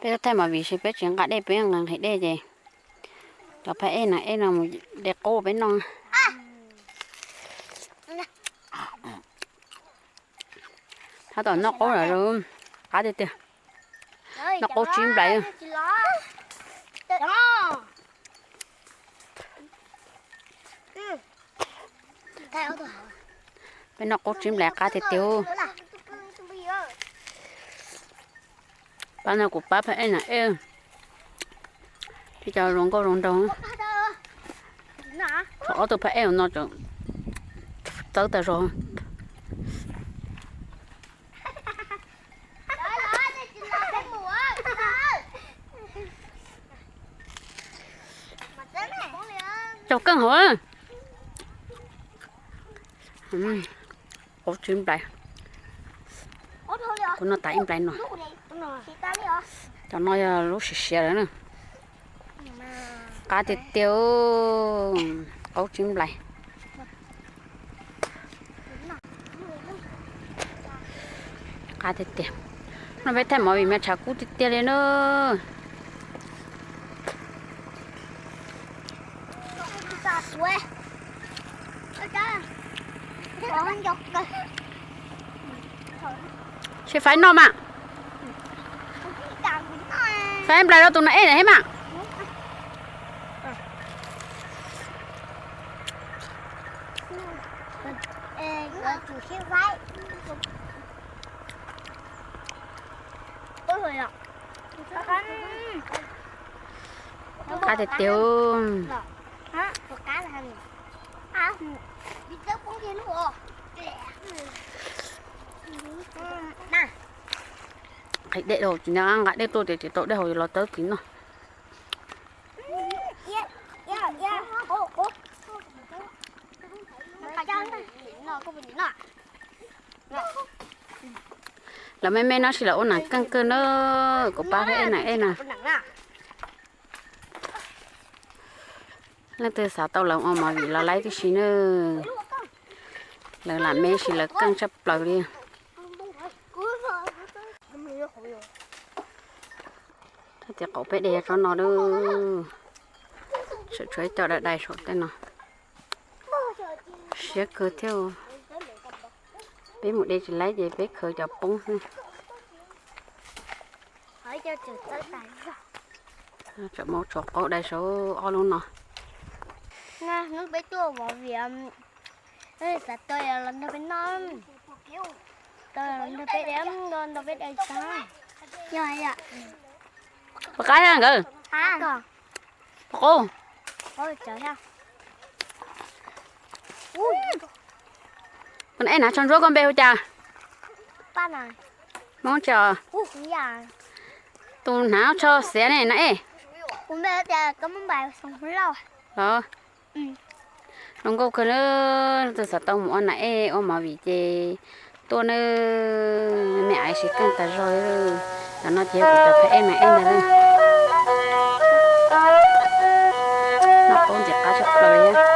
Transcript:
Peb tuaj thaij movie ces peb tsis nqa dej, peb nqa nqhis dej ces cov phab ej nas ej no mus de qub peb noj. Tab tom noj qub lawm, qab tiag tiag. Noj qub tsib nplais. Peb noj qub tsib nplais qab tiag tiag. Pab no kuv pab phab ej nas ej, peb cov zoo nkauj zoo nraug. Ob tug phab ej no txawb tas zog. Cog keej hauv. Qub tsib nplais. Kuv noj tas ib nplais no. Cov no yog lub siav siav lawm na. Qab tiag tiag, qub tsib nplais. Qab tiag tiag. No peb thaij movie mas tshav kub tiag tiag li na. Seb faib noj mas. Faib nplais rau tus nas ej na thiab mas. Qab tiag tiag. Nqhis dej rau tsis nqa dej tuaj ces tsis tau dej haus los txawb txiv noj. Lawv me me no sis lawv ua nas keej kawg na, kuv pab thiab ej nas ej na. Leej twg xav tau lawv ua movie los laib tib si na. Lawv lam me sis lawv keej tshaj plaws li. Thaj txiv qaum peb de tsob no lawm. Tseem tshuav ib co dai dai saum tej no. Siab kawg thiab. Peb mus de tsis laib ces peb khaws cov poob xwb. Tseem muab tshuav qaub dai saum ob lub no. Hnub peb tuaj movie, xav tau los nrog peb noj, tau los nrog peb de, nrog peb de tag. Puas qab thiab nkawd? Puas qub? Tus nas ej hnav tsho ntsuab koj npe hu cas? Hmoob tsi os? Tus hnav tsho xiav ne nas ej. Los zoo nkauj kawg na. Tus xav tau mus ua nas ej ua movie ces tuaj nawb. Me aiv siab keej tas zog. Cov no ces yog kuv cov phab ej nas ej ntag. Noj qub ntxim qab tshaj plaws li.